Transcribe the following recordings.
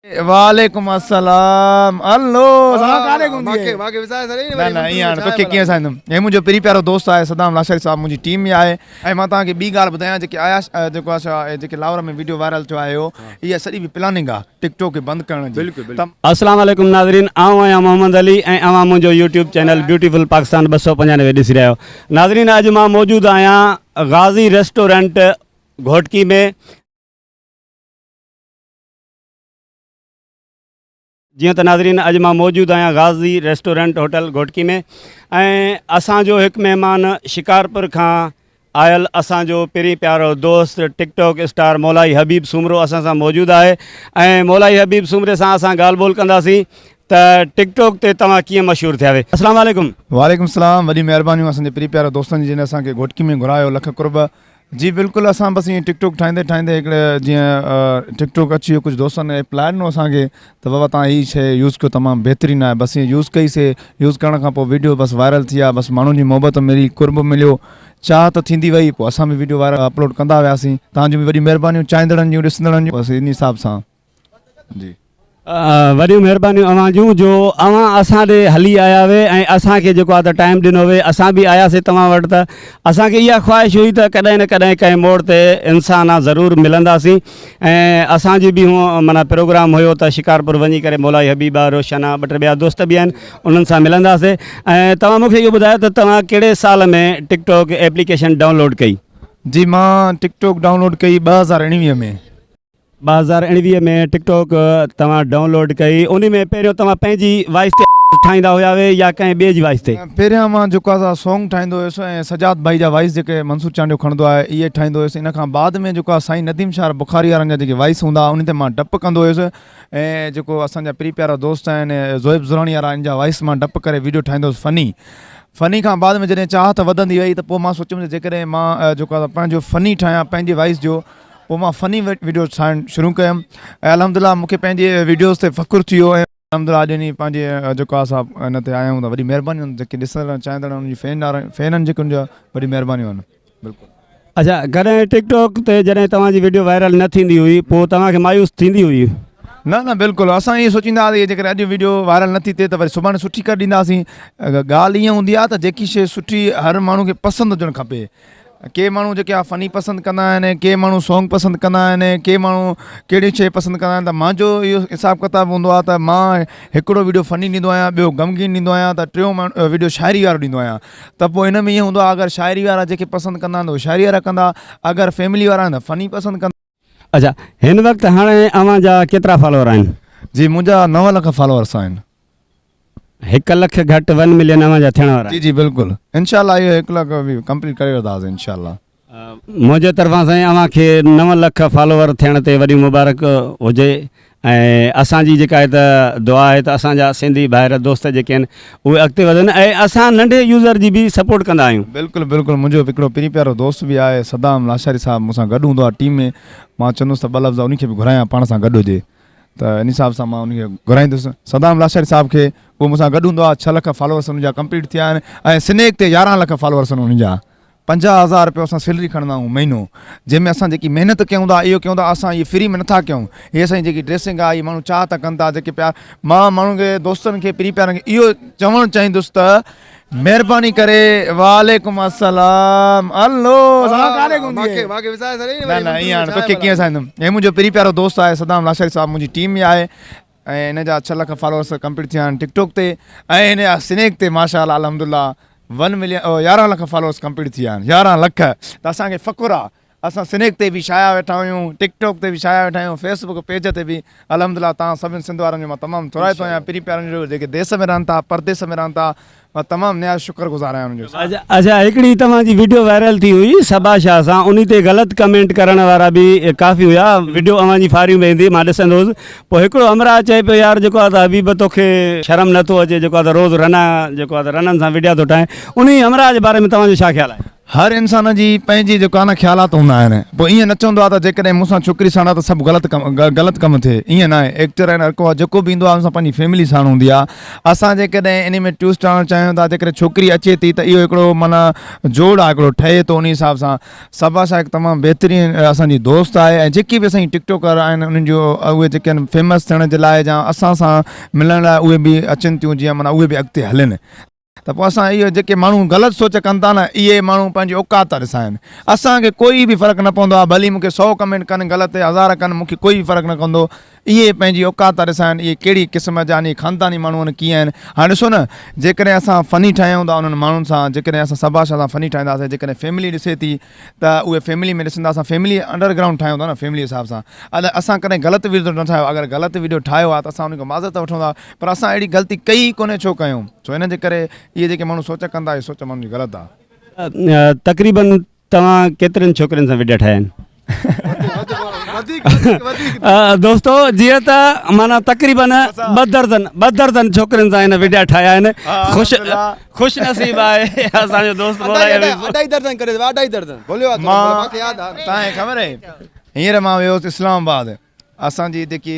وعليڪم السلام الو سلام ڪاڏي گم ٿي نه نه ائين هاڻ توکي ڪيئن سائيندم هي منهنجو پري پيارو دوست آهي صدام لاشاري صاحب منهنجي ٽيم ۾ آهي ۽ مان توهان کي ٻي ڳالهه ٻڌايان جيڪي آيا جيڪو آهي جيڪي لاهور ۾ ويڊيو وائرل ٿيو آهي اها سڄي به پلاننگ آهي ٽڪ ٽاڪ کي بند ڪرڻ جي ته السلام عليڪم ناظرين آئون آهيان محمد علي ۽ اوهان منهنجو يوٽيوب چينل بيوٽيفل پاڪستان 295 ڏسي رهيا آهيو ناظرين اڄ مان موجود آهيان غازي ريسٽورنٽ گهوٽڪي ۾ جيئن ته ناظرين اڄ مان موجود آهيان غازي ريسٽورنٽ هوٽل گهوٽڪي ۾ ۽ اسان جو هڪ مهمان شڪارپور کان آيل اسان جو پرين پيارو دوست ٽڪ ٽاڪ اسٽار مولائي حبيب سومرو اسان سان موجود آهي ۽ مولائي حبيب سومري سان اسان ڳالهه ٻولهه ڪنداسين ته ٽڪ ٽاڪ تي توهان ڪيئن مشهور ٿيا وي السلام عليڪم. وعليڪم السلام وڏي مهربانيون اسان جي پرين پيارا دوستن جي جن اسان کي گهوٽڪي ۾ گهرايو لک قرب. جي بلڪل اسان بس ائين ٽڪ ٽاڪ ٺاهيندي ٺاهيندي هڪڙي جيئن ٽڪ ٽاڪ اچي ويو ڪجهه دوستن اپلاء ڏنو اسان کي ته بابا تان هي شي يوز ڪيو تمام بهترين آهي بس ائين يوز ڪئي سي يوز ڪرڻ کان پوء ويڊيو بس وائرل ٿي ويا بس ماڻهن جي محبت ملي قرب مليو چاهت ٿيندي وئي پوء اسان به ويڊيو وائرل اپلوڊ ڪندا وياسين تان جون به وڏيون مهربانيون چاهيندڙن جون ڏسندڙن جون بس ان حساب سان جي. وڏيون مهربانيون اوهان جون جو اوهان اسان ڏي هلي آيا وي ۽ اسان کي جيڪو آ ته ٽائيم ڏنو وي اسان به آياسي توهان وٽ ته اسان کي اها خواهش هئي ته ڪڏهن نه ڪڏهن ڪنهن موڙ تي انسان آ ضرور ملنداسين ۽ اسان جي به هون معنيٰ پروگرام هيو ته شڪارپور وڃي ڪري مولائي حبيب آ روشن آ ٻه ٽي ٻيا دوست به آهن انهن سان ملنداسي ۽ توهان مون کي اهو ٻڌايو ته توهان ڪهڙي سال ۾ ٽڪ ٽاڪ ايپليڪيشن ڊائونلوڊ ڪئي. جي مان ٽڪ ٽاڪ ڊائونلوڊ ڪئي 2019 ۾. 2019 ۾ ٽڪ ٽاڪ توهان ڊائون لوڊ ڪئي انهي ۾ پهريون توهان پنهنجي وائس تي ٺاهيندا هيا وي يا ڪنهن ٻئي جي وائس تي؟ پهريان مان جيڪو آهي سا سونگ ٺاهيندو هيس ۽ سجاد ڀائي جا وائس جيڪي منصور چانڊيو کڻندو آهي اهي ٺاهيندو هيس ان کان بعد ۾ جيڪو آهي سائين نديم شاهه بخاري وارن جا جيڪي وائس هوندا هئا انهي تي مان ڊپ ڪندو هيس ۽ جيڪو اسان جا پري پيارا دوست آهن زويب زراڻي وارا ان جا وائس مان ڊپ ڪري ويڊيو ٺاهيندو هيس فني فني کان بعد ۾ جڏهن چاهت وڌندي وئي ته پوء مان سوچيم ته جيڪڏهن مان جيڪو آهي پنهنجو فني ٺاهيان پنهنجي وائس جو پوء مان فني وڊيوز ٺاهڻ شروع ڪيم ۽ الحمد لله مون کي پنهنجي وڊيوز تي فخر ٿي ويو ۽ الحمد لله اڄ انهي پنهنجي جيڪو آهي سا ان تي آيا آهيون ته وڏي مهرباني آهن جيڪي ڏسندڙ ۽ چاهيندڙ آهن انهن جي فين فين آهن جيڪي ان جا وڏي مهربانيون آهن بلڪل. اڇا ڪڏهن ٽڪ ٽاڪ تي جڏهن توهان جي وڊيو وائرل نه ٿيندي هئي پوء توهان کي مايوس ٿيندي هئي؟ نه نه بلڪل اسان ائين سوچيندا هئاسين جيڪڏهن اڄ وڊيو وائرل نه ٿي ٿئي ته وري سڀاڻي سٺي ڪري ڏينداسين ڳالهه ائين هوندي آهي ته جيڪي شيء سٺي هر ماڻهو کي پسند هجڻ کپي ڪي ماڻهو جيڪي آ فني پسند ڪندا آهن ڪي ماڻهو سونگ پسند ڪندا آهن ڪي ماڻهو ڪهڙي شيء پسند ڪندا آهن ته مانجو اهو حساب ڪتاب هوندو آهي ته مان هڪڙو ويڊيو فني ڏيندو آهيان ٻيو غمگين ڏيندو آهيان ته ٽيون ويڊيو شاعري وارو ڏيندو آهيان ته پوء ان ۾ ائين هوندو آهي اگر شاعري وارا جيڪي پسند ڪندا آهن ته شاعري وارا ڪندا اگر فيملي وارا آهن ته فني پسند ڪندا. اڇا هن وقت هاڻي اوهان جا ڪيترا فالوور آهن؟ جي منهنجا 9 لک فالوورس آهن. هڪ لک گهٽ ون ملين اوهان جا ٿيڻ وارا جي جي بلڪل انشاء الله اهو هڪ لک به ڪمپليٽ ڪري وٺنداسين انشاء الله. منهنجي طرفان سائين اوهان کي 9 لک فالوور ٿيڻ تي وڏي مبارڪ هجي ۽ اسان جي جيڪا آهي ته دعا آهي ته اسان جا سنڌي ڀائر دوست جيڪي آهن اهي اڳتي وڌن ۽ اسان ننڍي يوزر جي به سپورٽ ڪندا آهيون. بلڪل بلڪل منهنجو هڪڙو پرين پيارو دوست به آهي صدام لاشاري صاحب مون سان گڏ هوندو آهي ٽيم ۾ مان چوندس ته ٻه لفظ انهي کي به گهرايان پاڻ سان گڏ هجي. ته ان حساب سان مان ان کي گهرائيندس صدام لاشاري صاحب کي اهو مون سان گڏ هوندو آهي 6 لک فالوورس ان جا ڪمپليٽ ٿيا آهن ۽ سنيڪ تي 11 لک فالوورس آهن ان جا 50 هزار رپيو اسان سيلري کڻندا آهيون مهينو جنهن ۾ اسان جيڪي محنت ڪيون ٿا اهو ڪيون ٿا اسان اهي فري ۾ نٿا ڪيون هي اسان جي جيڪي ڊريسنگ آهي اهي ماڻهو چاهه ٿا ڪن ٿا جيڪي پيار مان ماڻهن کي دوستن کي پري پيارن کي اهو چوڻ چاهيندس ته مهرباني ڪري وعليڪم السلام الو سلام ڪاڏي گم ٿي نه نه ائين هاڻ توکي ڪيئن سائيندم هي منهنجو پري پيارو دوست آهي صدام لاشاري صاحب منهنجي ٽيم ۾ آهي ۽ هن جا 6 لک فالوورس ڪمپليٽ ٿيا آهن ٽڪ ٽاڪ تي ۽ هن جا سنيڪ تي ماشاء الله الحمدلله 1 ملين 11 لک فالوورس ڪمپليٽ ٿي ويا آهن 11 لک ته اسان کي فخر آهي اسان سنيڪ تي به شايع ويٺا آهيون ٽڪ ٽاڪ تي به شايع ويٺا آهيون فيس بڪ پيج تي به الحمد لله توهان سڀن سنڌ وارن جو مان تمام ٿورائتو آهيان پرين پيارن جو جيڪي ديس ۾ رهن ٿا پرديس ۾ رهن ٿا مان تمام نهايت شڪر گذار آهيان انهن جو. اڇا هڪڙي توهان جي وڊيو وائرل ٿي هئي صبا شاهه سان انهي تي غلط ڪمينٽ ڪرڻ وارا به ڪافي هيا وڊيو اوهان جي فاريون ويندي مان ڏسندو هوس پوء هڪڙو همراهه چئي پيو يار جيڪو آهي ته حبيب توکي شرم نٿو اچي جيڪو آهي ته روز رنا جيڪو آهي ته رنن سان وڊيا ٿو ٺاهين انهي همراهه جي باري ۾ توهان جو ڇا خيال آهي. هر انسان جي پنهنجي جيڪو آهي نه خيالات هوندا آهن پوء ائين نه چوندو آهي ته جيڪڏهن مون سان ڇوڪري ساڻ آهي ته سڀ غلط ڪم غلط ڪم ٿئي ائين نه آهي ايڪٽر آهن هر ڪو جيڪو به ايندو آهي ان سان پنهنجي فيملي ساڻ هوندي آهي اسان جيڪڏهن انهي ۾ ٽوئسٽ آڻڻ چاهيون ٿا جيڪڏهن ڇوڪري اچي ٿي ته اهو هڪڙو معنيٰ جوڙ آهي هڪڙو ٺهي ٿو انهي حساب سان صبا شاهه هڪ تمام بهترين اسان جي دوست آهي ۽ جيڪي به اسان جي ٽڪ ٽاڪر آهن انهن جو اهي جيڪي آهن فيمس ٿيڻ جي لاء يا اسان سان ملڻ لاء اهي به اچن ٿيون جيئن معنيٰ اهي به اڳتي هلن ته پوء اسان اهي جيڪي ماڻهو غلط سوچ ڪن ٿا نه اهي ماڻهو پنهنجي اوقات ٿا ڏسائن اسان کي ڪوئي به فرق نه پوندو آهي ڀلي مون کي سو ڪمينٽ ڪن غلط هزار ڪن مون کي ڪوئي به فرق نه ڪندو اهي پنهنجي اوقات ٿا ڏسائن اهي ڪهڙي قسم جا آهن خانداني ماڻهو آهن ڪيئن آهن هاڻي ڏسو نه جيڪڏهن اسان فني ٺاهيون ٿا انهن ماڻهن سان جيڪڏهن اسان صبا شاهه سان فني ٺاهينداسين جيڪڏهن فيملي ڏسي ٿي ته اهي فيملي ۾ ڏسندا اسان فيملي انڊر گرائونڊ ٺاهيون ٿا نه فيملي حساب سان اگر اسان ڪڏهن غلط ويڊيو نه ٺاهيو اگر غلط ويڊيو ٺاهيو آهي ته اسان ان کان معذرت وٺون ٿا پر اسان اهڙي غلطي ڪئي ئي ڪونهي ڇو ڪيون سو ان جي ڪري اهي جيڪي ماڻهو سوچ ڪن ٿا اهي سوچ ماڻهن جي غلط آهي. تقريبن توهان ڪيترين ڇوڪرين سان ويڊيا ٺاهيا آهن؟ دوستو جيئن ته معنيٰ تقريبن ٻه درزن ٻه درزن ڇوڪرين سان هن ويڊيا ٺاهيا آهن خوش خوش نصيب آهي اسان جو دوست مولائي حبيب اڍائي درزن ڪري اڍائي درزن ڀليو آ مان تان کي خبر آهي هينئر مان ويو هوس اسلام آباد اسان جي جيڪي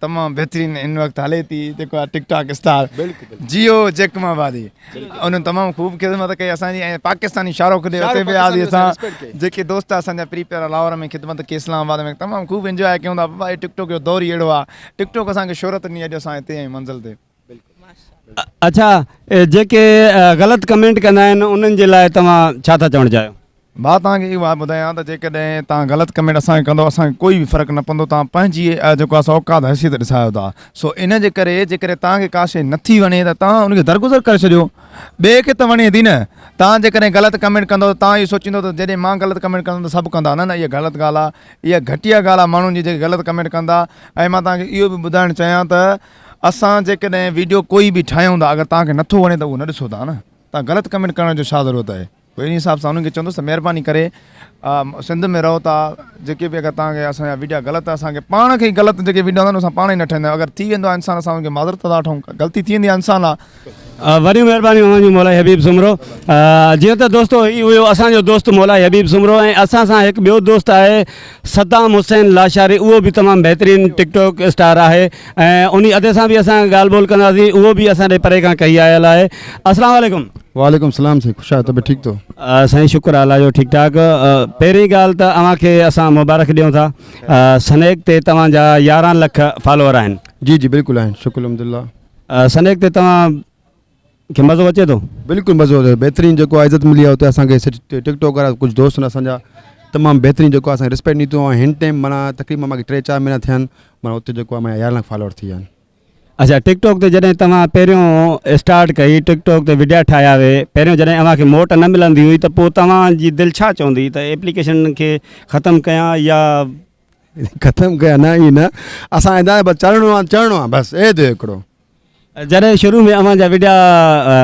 تمام بهترين هن وقت هلي ٿي جيڪو آ ٽڪ ٽاڪ اسٽار جيو جيڪم آبادي انهن تمام خوب خدمت ڪئي اسان جي ۽ پاڪستاني شاهه رخ ڏي اتي به آياسين اسان جيڪي دوست اسان جا پري پيارا لاهور ۾ خدمت ڪئي اسلام آباد ۾ تمام خوب انجواء ڪيون ٿا بابا هي ٽڪ ٽاڪ جو دور ئي اهڙو آ ٽڪ ٽاڪ اسان کي شهرت ڏني اڄ اسان هتي آهيون منزل تي. اڇا جيڪي غلط ڪمينٽ ڪندا آهن انهن جي لاء توهان ڇا ٿا چوڻ چاهيو؟ ڀاء توهان کي اهو آء ٻڌايان ته جيڪڏهن توهان غلط ڪمينٽ اسان کي ڪندو اسان کي ڪوئي به فرق نه پوندو توهان پنهنجي جيڪو آهي سو اوقات حيثيت ڏسايو ٿا سو ان جي ڪري جيڪڏهن توهان کي ڪا شيء نٿي وڻي ته توهان ان کي درگذر ڪري ڇڏيو ٻئي کي ته وڻي ٿي نه توهان جيڪڏهن غلط ڪمينٽ ڪندو ته توهان اهو سوچيندو ته جڏهن مان غلط ڪمينٽ ڪندم ته سڀ ڪندا نه نه اها غلط ڳالهه آهي اها گهٽيا ڳالهه آهي ماڻهن جي جيڪي غلط ڪمينٽ ڪندا ۽ مان توهان کي اهو به ٻڌائڻ چاهيان ته اسان جيڪڏهن ويڊيو ڪوئي به ٺاهيون ٿا اگر توهان کي نٿو وڻي ته اهو نه ڏسو ٿا نه توهان غلط ڪمينٽ ڪرڻ جو ڇا ضرورت آهي پوء انهي حساب سان انهن کي چوندس ته مهرباني ڪري سنڌ ۾ رهو ٿا جيڪي به اگر توهان کي اسان جا ويڊيا غلط اسان کي پاڻ کي غلط جيڪي ويڊيا هوندا آهن اسان پاڻ ئي نه ٺاهيندا آهيون اگر ٿي ويندو آهي انسان اسان ان کي معذرت ٿا وٺون غلطي ٿي ويندي آهي انسان آهي. وڏيون مهربانيون اوهان جون مولائي حبيب سومرو جيئن ته دوستو هي هيو اسان جو دوست مولائي حبيب سومرو ۽ اسان سان هڪ ٻيو دوست آهي صدام حسين لاشاري اهو به تمام بهترين ٽڪ ٽاڪ اسٽار آهي ۽ انهي ادي سان به اسان ڳالهه ٻولهه ڪنداسين اهو به اسان ڏي پري کان ڪهي آيل آهي السلام عليڪم. وعليڪم السلام سائين خوش آهيو طبيعت ٺيڪ اٿو. سائين شڪر الله جو ٺيڪ ٺاڪ پهرين ڳالهه ته اوهان کي اسان مبارڪ ڏيون ٿا سنيڪ تي توهان جا 11 لک فالوور آهن. جي جي بلڪل آهن شڪر الحمدلله. سنيڪ تي توهان کي مزو اچي ٿو؟ بلڪل مزو اچي ٿو بهترين جيڪو آهي عزت ملي آهي اتي اسان کي ٽڪ ٽاڪ وارا ڪجهه دوست آهن اسان جا تمام بهترين جيڪو آهي اسان کي ريسپيڪٽ ڏني اٿئون ۽ هن ٽائيم معنيٰ تقريبن مان کي ٽي چار مهينا ٿيا آهن معنيٰ اتي جيڪو آهي 11 لک فالوور ٿي ويا آهن. اڇا ٽڪ ٽاڪ تي جڏهن توهان پهريون اسٽارٽ ڪئي ٽڪ ٽاڪ تي وڊيا ٺاهيا وي پهريون جڏهن اوهان کي موٽ نه ملندي هئي ته پوء توهان جي دل ڇا چوندي هئي ته ايپليڪيشن کي ختم ڪيان يا ختم ڪيان نه ائين نه اسان ايندا آهيون بس چڙهڻو آهي چڙهڻو آهي بس عيد هيو هڪڙو. جڏهن شروع ۾ اوهان جا وڊيا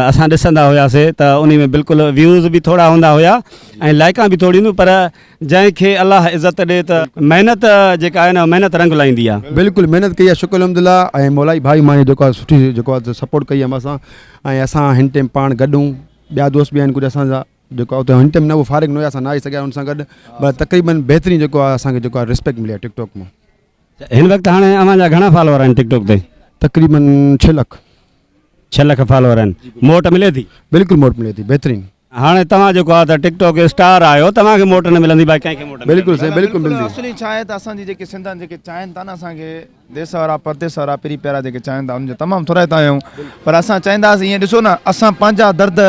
اسان ڏسندا هياسي ته انهي ۾ بلڪل ويوز به ٿورا هوندا هيا ۽ لائڪان به ٿوري هونديون پر جنهن کي الله عزت ڏي ته محنت جيڪا آهي نه محنت رنگ لائيندي آهي. بلڪل محنت ڪئي آهي شڪر الحمدلله ۽ مولائي ڀائي مانجي جيڪو آهي سٺي جيڪو آهي سپورٽ ڪئي آهي مان سان ۽ اسان هن ٽيم پاڻ گڏ هون ٻيا دوست به آهن ڪجهه اسان جا جيڪو آهي اتي هن ٽيم نه اهو فارغ نه هيا اسان نه آئي سگهيا ان سان گڏ پر تقريبن بهترين جيڪو آهي اسان کي جيڪو آهي ريسپيڪٽ ملي آهي ٽڪ ٽاڪ مان. هن وقت هاڻي اوهان جا گهڻا فالوور آهن ٽڪ ٽاڪ تي؟ تقريبن ڇهه لک. ڇهه لک فالوور آهن موٽ ملي ٿي؟ بلڪل موٽ ملي ٿي بهترين. هاڻي توهان جيڪو آهي ته ٽڪ ٽاڪ اسٽار آهيو توهان کي موٽ نه ملندي باقي ڪنهن کي موٽ نه بلڪل سائين بلڪل ملندي. اصلي ڇا آهي ته اسان جي جيڪي سنڌ جيڪي چاهين ٿا نه اسان کي ديس وارا پرديس وارا پرين پيارا جيڪي چاهين ٿا انهن جا تمام ٿورائتا آهيون پر اسان چاهينداسين ائين ڏسو نه اسان پنهنجا درد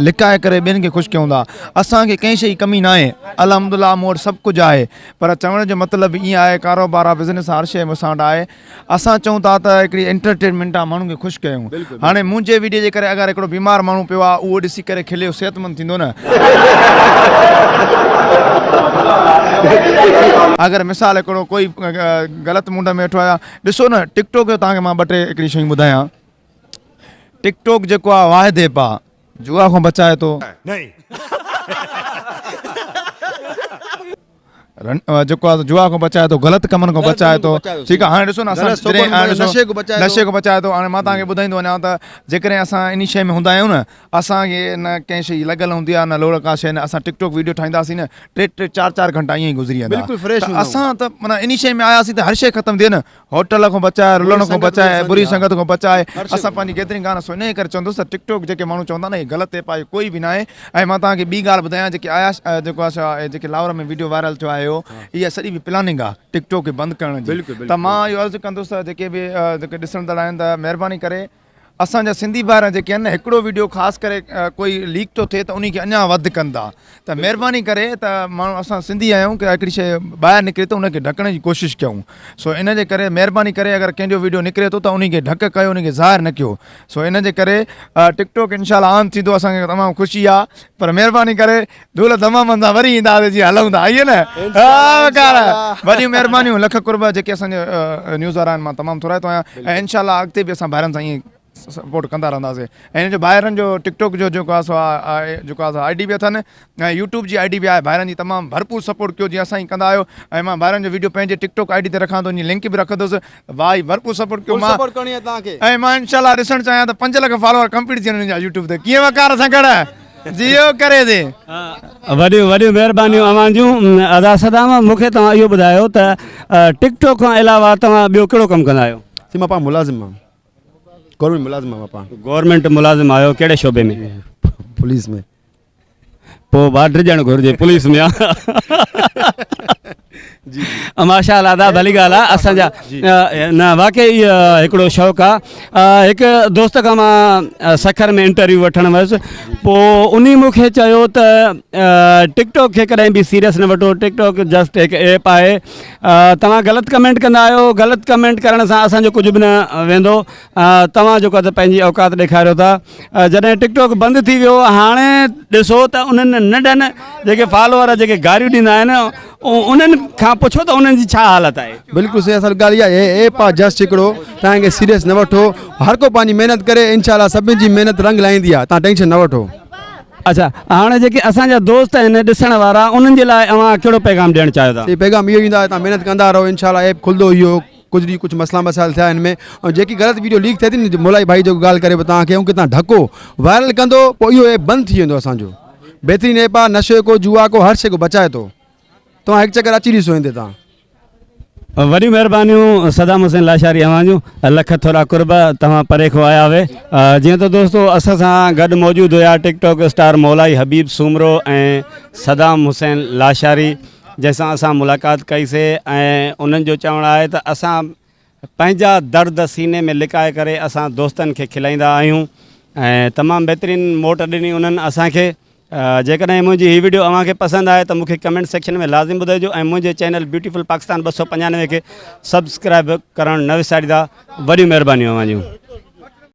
لڪائي ڪري ٻين کي خوش ڪيون ٿا اسان کي ڪنهن شيء جي ڪمي ناهي الحمدلله مون وٽ سڀ ڪجهه آهي پر چوڻ جو مطلب ائين آهي ڪاروبار آهي بزنس آهي هر شيء مون سان وٽ آهي اسان چئون ٿا ته هڪڙي انٽرٽينمينٽ آهي ماڻهن کي خوش ڪيون هاڻي منهنجي ويڊيو جي ڪري اگر هڪڙو بيمار ماڻهو پيو آهي اهو ڏسي ڪري کلي صحتمند ٿيندو نه اگر مثال هڪڙو ڪوئي غلط مونڊ ۾ ويٺو آهيان ڏسو نه ٽڪ ٽاڪ جو توهان کي مان ٻه ٽي هڪڙي شيون ٻڌايان ٽڪ ٽاڪ جيڪو آهي واحد ايپ آهي جوا کان بچائي ٿو. جيڪو آهي جوا کان بچائي ٿو غلط ڪمن کان بچائي ٿو ٺيڪ آهي هاڻي ڏسو نه اسان نشي کان بچائي نشي کان بچائي ٿو هاڻي مان توهان کي ٻڌائيندو وڃان ته جيڪڏهن اسان انهي شيء ۾ هوندا آهيون نه اسان کي نه ڪنهن شيء جي لڳل هوندي آهي نه لوڙ ڪا شيء نه اسان ٽڪ ٽاڪ ويڊيو ٺاهينداسين نه ٽي ٽي چار چار گهنٽا ائين ئي گذري ويندا ته اسان ته معنيٰ انهي شيء ۾ آياسين ته هر شيء ختم ٿي نه هوٽل کان بچائي رلڻ کان بچائي بري سنگت کان بچائي اسان پنهنجي گيدرنگ ڪانه سو انهي ڪري چوندس ته ٽڪ ٽاڪ جيڪي ماڻهو چوندا نه هي غلط ايپ آهي ڪوئي به ناهي ۽ مان توهان کي ٻي ڳالهه ٻڌايان جيڪي آيا جيڪو آهي سو جيڪي لاهور ۾ ويڊيو وائرل ٿيو آهي اها سڄي به پلاننگ آهي ٽڪ ٽاڪ کي بند ڪرڻ جي ته مان اهو عرض ڪندس ته جيڪي به جيڪي ڏسندڙ آهن ته مهرباني ڪري اسان جا سنڌي ڀائر جيڪي آهن نه هڪڙو ويڊيو خاص ڪري ڪوئي ليڪ ٿو ٿئي ته انهي کي اڃا وڌ ڪن ٿا ته مهرباني ڪري ته ماڻهو اسان سنڌي آهيون ڪي هڪڙي شي ٻاهر نڪري ته ان کي ڍڪڻ جي ڪوشش ڪيون سو ان جي ڪري مهرباني ڪري اگر ڪنهن جو ويڊيو نڪري ٿو ته انهي کي ڍڪ ڪيو انهي کي ظاهر نه ڪيو سو ان جي ڪري ٽڪ ٽاڪ انشاء الله عام ٿيندو اسان کي تمام خوشي آهي پر مهرباني ڪري ڌول ڌمامن سان وري اينداسين جي هلون ٿا ائين نه وقار وڏيون مهربانيون لک قرب جيڪي اسان جي نيوز وارا آهن مان تمام ٿورائتو آهيان ۽ انشاء الله اڳتي به اسان ڀائرن سان ائين سپورٽ ڪندا رهنداسين ۽ هن جو ڀائرن جو ٽڪ ٽاڪ جو جيڪو آهي سو جيڪو آهي سو I D به اٿن ۽ يوٽيوب جي I D به آهي ڀائرن جي تمام ڀرپور سپورٽ ڪيو جيئن اسان جي ڪندا آهيو ۽ مان ڀائرن جو ويڊيو پنهنجي ٽڪ ٽاڪ I D تي رکان ٿو ان جي لنڪ به رکندس ڀائي ڀرپور سپورٽ ڪيو مان ۽ مان انشاء الله ڏسڻ چاهيان ته 5 لک فالوور ڪمپليٽ ٿي وڃن يوٽيوب تي ڪيئن وقار سان گڙ جيو ڪري the. وڏيون وڏيون مهربانيون اوهان جون ادا صدام مون کي توهان اهو ٻڌايو ته ٽڪ ٽاڪ کان علاوه توهان ٻيو ڪهڙو ڪم ڪندا آهيو. سي مان پاڻ ملازم آهيان گورنمينٽ ملازم آهيان مان پاڻ. گورنمينٽ ملازم آهيو ڪهڙي شعبي ۾. پوليس ۾. پوء ڀاء ڊڄڻ گهرجي پوليس ۾ ماشاء الله ادا ڀلي ڳالهه آ اسان جا نه واقعي هڪڙو شوق آ هڪ دوست کان مان سکر ۾ انٽرويو وٺڻ ويس پوء انهي مون کي چيو ته ٽڪ ٽاڪ کي ڪڏهن به سيريس نه وٺو ٽڪ ٽاڪ جسٽ هڪ ايپ آهي توهان غلط ڪمينٽ ڪندا آهيو غلط ڪمينٽ ڪرڻ سان اسان جو ڪجهه به نه ويندو توهان جيڪو ته پنهنجي اوقات ڏيکاريو ٿا جڏهن ٽڪ ٽاڪ بند ٿي ويو هاڻي ڏسو ته انهن ننڍن جيڪي فالوور جيڪي گاريون ڏيندا آهن انهن کان پڇو ته انهن جي ڇا حالت آهي. بلڪل صحيح اصل ڳالهه اها آهي ايپ آ جسٽ هڪڙو توهان کي سيريس نه وٺو هر ڪو پنهنجي محنت ڪري انشاء الله سڀني جي محنت رنگ لائيندي آ توهان ٽينشن نه وٺو. اڇا هاڻي جيڪي اسان جا دوست آهن ڏسڻ وارا انهن جي لاء اوهان ڪهڙو پيغام ڏيڻ چاهيو ٿا. سي پيغام اهو ايندو آهي توهان محنت ڪندا رهو انشاء الله ايپ کلندو اهو ڪجهه ڏينهن ڪجهه مسئلا مسائل ٿيا هن ۾ ۽ جيڪي غلط ويڊيو ليڪ ٿئي ٿي نه مولائي ڀائي جيڪو ڳالهه ڪري پيو توهان کي ان کي توهان ڍڪو وائرل ڪندو پوء اهو ايپ بند ٿي ويندو اسان جو بهترين ايپ آهي نشي کو جوا کو هر شي کو بچائي ٿو توهان هڪ چڪر اچي ڏسو هن تي توهان. وڏيون مهربانيون صدام حسين لاشاري اوهان جون لک ٿورا قرب توهان پري کان آيا هئي جيئن ته دوستو اسان سان گڏ موجود هيا ٽڪ ٽاڪ اسٽار مولائي حبيب سومرو ۽ صدام حسين لاشاري جنهن سان اسان ملاقات ڪئي سي ۽ انهن جو چوڻ آهي ته اسان پنهنجا درد سيني ۾ لڪائي ڪري اسان دوستن کي کلائيندا آهيون ۽ تمام بهترين موٽ ڏني انهن اسان کي جيڪڏهن منهنجي هي ويڊيو اوهان کي پسند آئي ته مون کي ڪمينٽ سيڪشن ۾ لازم ٻڌائجو ۽ منهنجي چينل بيوٽيفل پاڪستان 295 کي سبسڪرائب ڪرڻ نه وساريندا وڏيون مهربانيون اوهان جون.